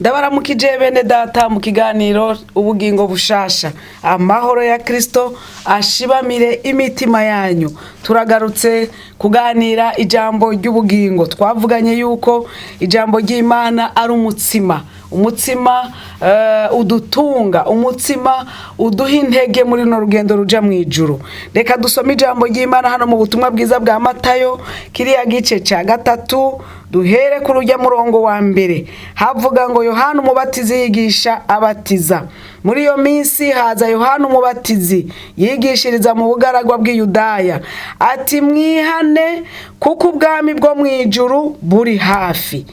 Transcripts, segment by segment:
Ndabaramukije bene data mu kiganiro Ubugingo Bushasha. Amahoro ya Kristo ashibamire imitima yanyu. Turagarutse kuganira ijambo ry'ubugingo. Twavuganye yuko ijambo ry'Imana ari umutsima, umutsima udutunga, umutsima uduha intege muri runo rugendo ruja mu ijuru. Reka dusome ijambo ry'Imana hano mu butumwa bwiza bwa Matayo, kiriya gice ca 3, duhere ku rujya murongo wa 1. Havuga ngo: Yohana Umubatizi yigisha abatiza. Muri iyo minsi haza Yohana Umubatizi yigishiriza mu bugaragwa bw'Iyudaya, ati: "Mwihane, kuko ubwami bwo mu ijuru buri hafi."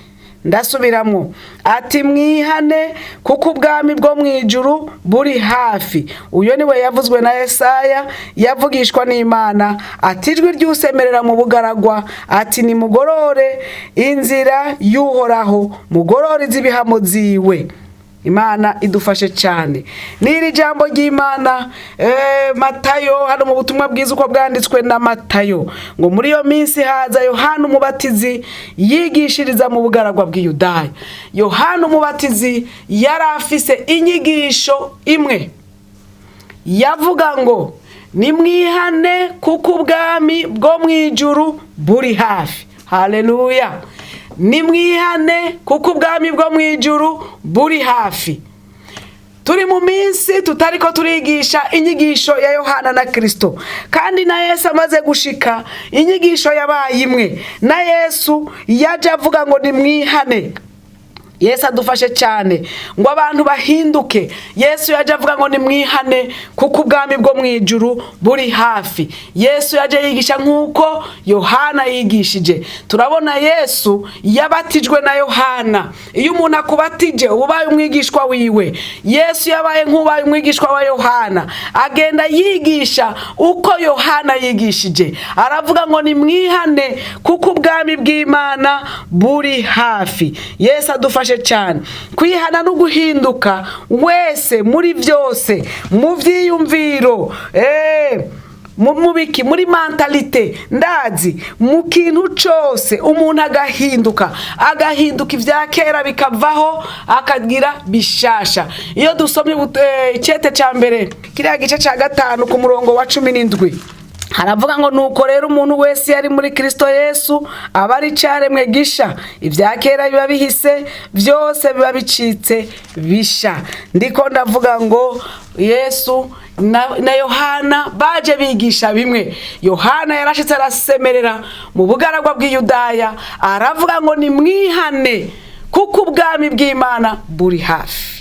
Ndasubiramwo, ati: "Mwihane, kuko ubwami bwo mu ijuru buri hafi." Uyo niwe yavuzwe na Yesaya, yavugishwa n'Imana, ati: "Ijwi ry'usemerera mu bugaragwa, ati: 'Nimugorore inzira y'Uhoraho, mugorore iz'ibihamo ziwe.'" Imana idufashe cyane. N'iri jambo ry'Imana, Matayo, hano mu butumwa bwiza uko bwanditswe na Matayo, ngo muri iyo minsi haza Yohana Umubatizi yigishiriza mu bugaragwa bw'Iyudaya. Yohana Umubatizi yari afise inyigisho imwe, yavuga ngo: "Nimwihane, kuko ubwami bwo mu ijuru buri hafi." Haleluya! Nimwihane, kuko ubwami bwo mu ijuru buri hafi. Turi mu minsi tutariko turigisha inyigisho ya Yohana na Kristo, kandi na Yesu amaze gushika inyigisho yabaye imwe. Na Yesu yaje avuga ngo: "Nimwihane." Yesu adufashe cyane ngo abantu bahinduke. Yesu yaje avuga ngo: "Nimwihane, kuko ubwami bwo mu ijuru buri hafi." Yesu yaje yigisha nk'uko Yohana yigishije. Turabona Yesu yabatijwe na Yohana. Iyo umuntu akubatije, uba ubaye umwigishwa wiwe. Yesu yabaye nk'ubaye umwigishwa wa Yohana, agenda yigisha uko Yohana yigishije. Aravuga ngo: "Nimwihane, kuko ubwami bw'Imana buri hafi." Yesu adufashe cyane. Kwihana no guhinduka wese muri byose, mu byiyumviro, mu biki, muri mentalité, ndazi mu kintu cyose, umuntu agahinduka, agahinduka, ibya kera bikavaho, akagira bishasha. Iyo dusomye icete cya 1, kiriya gice cya 5, ku murongo wa 17, haravuga ngo: "Nuko rero umuntu wese yari muri Kristo Yesu aba ari icyaremwe gisha, ibya kera biba bihise, byose biba bicitse bisha." Ndiko ndavuga ngo Yesu na Yohana baje bigisha bimwe. Yohana yarashitse arasemerera mu bugaragwa bw'Iyudaya, aravuga ngo: "Nimwihane, kuko ubwami bw'Imana buri hafi."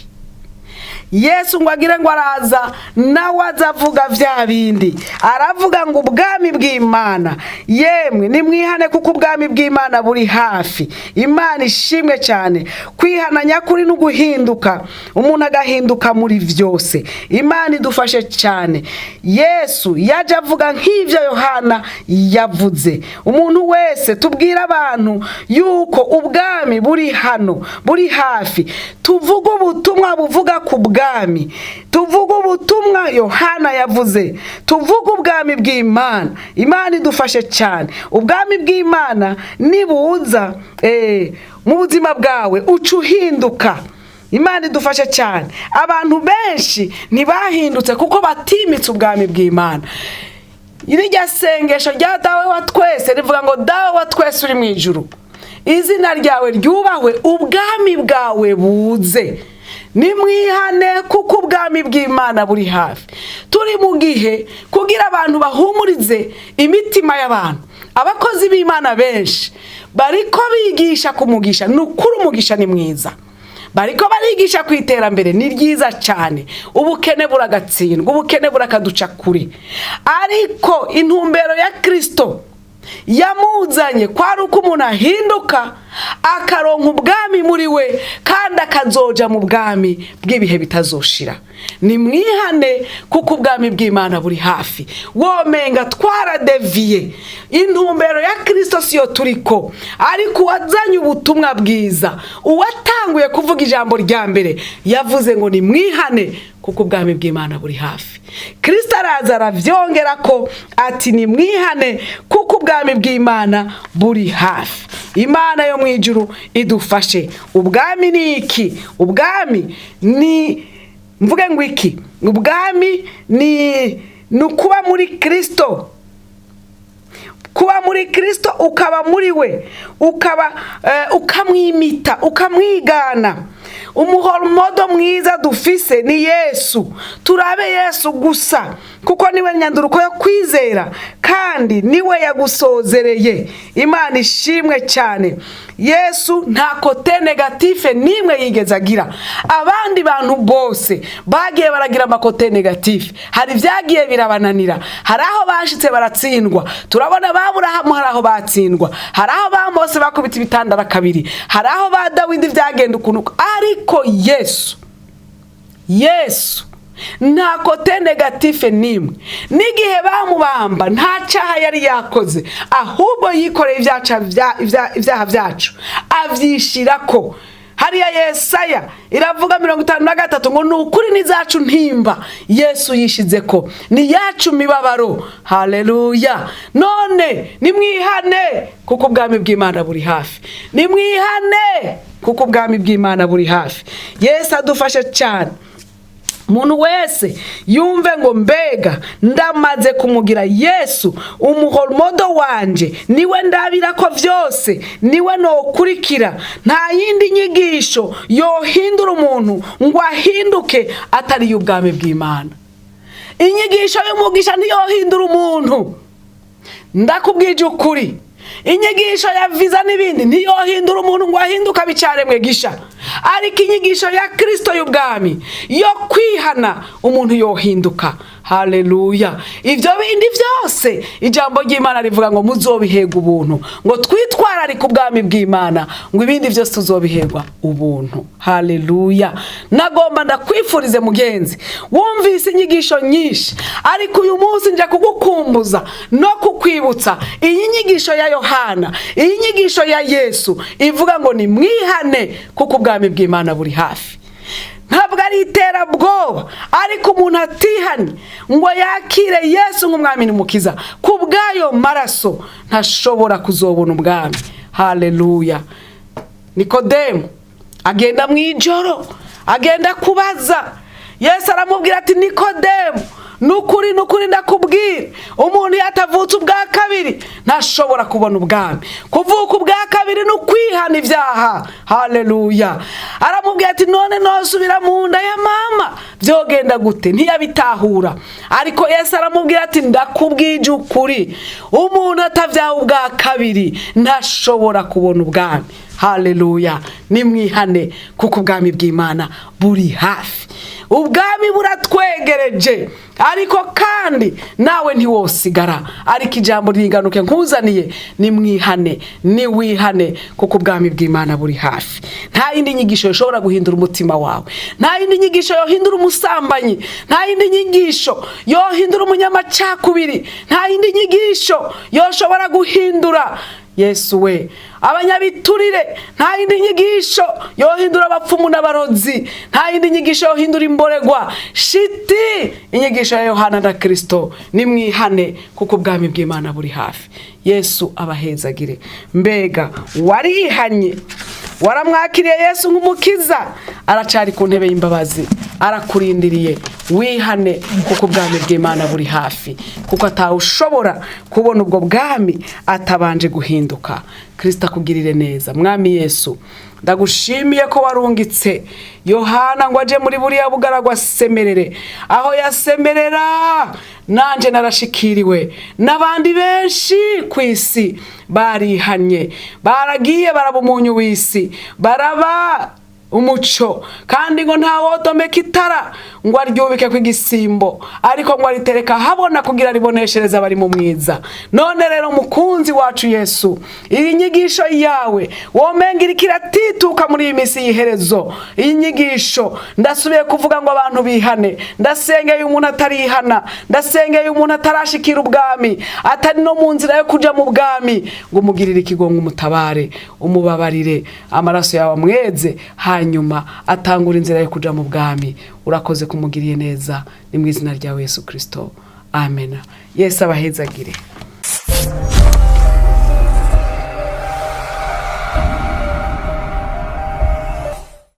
Yesu ngo agire ngo araza, nawe aza avuga bya bindi, aravuga ngo: "Ubwami bw'Imana, yemwe nimwihane, kuko ubwami bw'Imana buri hafi." Imana ishimwe cyane. Kwihana nyakuri no guhinduka, umuntu agahinduka muri byose. Imana idufashe cyane. Yesu yaje avuga nk'ibyo Yohana yavuze. Umuntu wese, tubwire abantu yuko ubwami buri hano, buri hafi. Tuvuge ubutumwa buvuga ku bwami, tuvuge ubutumwa Yohana yavuze, tuvuge ubwami bw'Imana. Imana idufashe cyane. Ubwami bw'Imana nibuza mu buzima bwawe, uca uhinduka. Imana idufashe cyane. Abantu benshi ntibahindutse kuko batimitse ubwami bw'Imana. Rirya sengesho rya Dawe wa twese rivuga ngo: "Dawe wa twese uri mu ijuru, izina ryawe ryubahwe, ubwami bwawe buze. Nimwihane, kuko ubwami bw'Imana buri hafi." Turi mu gihe kugira abantu bahumurize imitima y'abantu. Abakozi b'Imana benshi bariko bigisha kumugisha. Ni ukuri, umugisha ni mwiza. Bariko barigisha ku iterambere, ni ryiza cyane. Ubukene buragatsindwa, ubukene burakaduca kure. Ariko intumbero ya Kristo yamuzanye kwari uko umuntu ahinduka, akaronka ubwami muri we, kandi akazoja mu bwami bw'ibihe bitazoshira. Nimwihane, kuko ubwami bw'Imana buri hafi. Womenga twaradeviye intumbero ya Kristo, siyo turiko. Ariko uwazanye ubutumwa bwiza, uwatanguye kuvuga ijambo rya mbere, yavuze ngo: "Nimwihane, kuko ubwami bw'Imana buri hafi." Kristo araza aravyongera ko ati: "Nimwihane, kuko ubwami bw'Imana buri hafi." Imana yo mu ijuru idufashe. Ubwami ni iki? Ubwami ni, mvuge ngo iki? Ubwami ni ukuba muri Kristo, kuba muri Kristo, ukaba muri we, ukaba ukamwimita, ukamwigana. Umuhoromodo mwiza dufise ni Yesu. Turabe Yesu gusa, kuko niwe nyanduruko yo kwizera, kandi niwe yagusozereye. Imana ishimwe cyane. Yesu nta côté négatif n'imwe yigeze agira. Abandi bantu bose bagiye baragira ama côté négatif, hari ibyagiye birabananira, hari aho bashitse baratsindwa. Turabona ba Burahamu, hari aho batsindwa, hari aho ba Mose bakubita ibitandara kabiri, hari aho ba Dawidi byagenda ukuntu, ariko Yesu nta côté négatif n'imwe. N'igihe bamubamba nta cyaha yari yakoze, ahubwo yikoreye ibyaha byacu, abyishyira ko hariya. Yesaya iravuga 53 ngo ni ukuri n'izacu ntimba Yesu yishize ko, ni yacu mibabaro. Haleluya! None nimwihane, kuko ubwami bw'Imana buri hafi. Nimwihane, kuko ubwami bw'Imana buri hafi. Yesu adufashe cyane. Umuntu wese yumve ngo mbega ndamaze kumugira Yesu umuhoromodo wanje, niwe ndabira ko byose, niwe nokurikira. Nta yindi nyigisho yohindura umuntu ngo ahinduke atari iy'ubwami bw'Imana. Inyigisho y'umugisha ntiyohindura umuntu, ndakubwije ukuri. Inyigisho ya viza n'ibindi ntiyohindura umuntu ngo ahinduke abicaremwe gisha, ariko inyigisho ya Kristo y'ubwami yo kwihana, umuntu yohinduka. Haleluya! Ibyo bindi byose, ijambo ry'Imana rivuga ngo muzobihegwa ubuntu, ngo twitwararike ubwami bw'Imana, ngo ibindi byose tuzobihegwa ubuntu. Haleluya! Nagomba ndakwifurize, mugenzi, wumvise inyigisho nyinshi, ariko uyu munsi nje kugukumbuza no kukwibutsa iyi nyigisho ya Yohana, iyi nyigisho ya Yesu ivuga ngo ni mwihane, kuko ubwami bw'Imana buri hafi. Ntabwo ari iterabwoba, ariko umuntu atihanye ngo yakire Yesu nk'umwami n'umukiza ku bw'ayo maraso, ntashobora kuzobona ubwami. Haleluya! Nikodemu agenda mu ijoro, agenda kubaza Yesu. Aramubwira ati: "Nikodemu, nukuri nukuri ndakubwira, umuntu iyo atavutse ubwa kabiri ntashobora kubona ubwami." Kuvuka ubwa kabiri ni ukwihana ibyaha. Haleluya! Aramubwira ati: "None nosubira mu nda ya mama byogenda gute?" Ntiyabitahura, ariko Yesu aramubwira ati: "Ndakubwije ukuri, umuntu atabyaha ubwa kabiri ntashobora kubona ubwami." Haleluya! Nimwihane, kuko ubwami bw'Imana buri hafi. Ubwami buratwegereje, ariko kandi nawe ntiwosigara. Ariko ijambo ringanuke nkuzaniye: nimwihane, niwihane, kuko ubwami bw'Imana buri hafi. Nta yindi nyigisho ishobora guhindura umutima wawe, nta yindi nyigisho yohindura umusambanyi, nta yindi nyigisho yohindura umunyamacakubiri, nta yindi nyigisho yoshobora guhindura, Yesu we, abanyabiturire, nta yindi nyigisho yohindura abapfumu n'abarozi, nta yindi nyigisho yohindura imboregwa. Shiti inyigisho ya Yohana na Kristo: nimwihane, kuko ubwami bw'Imana buri hafi. Yesu abahezagire. Mbega warihanye? Waramwakiriye Yesu nk'umukiza? Aracari ku ntebe y'imbabazi, arakurindiriye. Wihane, kuko ubwami bw'Imana buri hafi, kuko atawushobora kubona ubwo bwami atabanje guhinduka. Kirisita akugirire neza. Mwami Yesu, ndagushimiye ko warungitse Yohana ngo aje muri buriya bugaragwa asemerere. Aho yasemerera, nanjye narashikiriwe, n'abandi benshi ku isi barihanye, baragiye baraba umunyu w'isi, baraba umuco. Kandi ngo ntawodomeka itara ngo aryubike ku igisimbo, ariko ngo aritereka habona kugira riboneshereza abari mu mwiza. None rero, mukunzi wacu Yesu, iyi nyigisho yawe womenga iriko iratituka muri iyi minsi y'iherezo. Iyi nyigisho, ndasubiye kuvuga ngo abantu bihane. Ndasengeye umuntu atarihana, ndasengeye umuntu atarashikira ubwami, atari no mu nzira yo kuja mu bwami, ngo umugirire ikigongo, umutabare, umubabarire, amaraso yawe amweze, hanyuma atangura inzira yo kuja mu bwami. Urakoze kumugiriye neza. Ni mu izina rya Yesu Kristo, amena. Yesu abahezagire.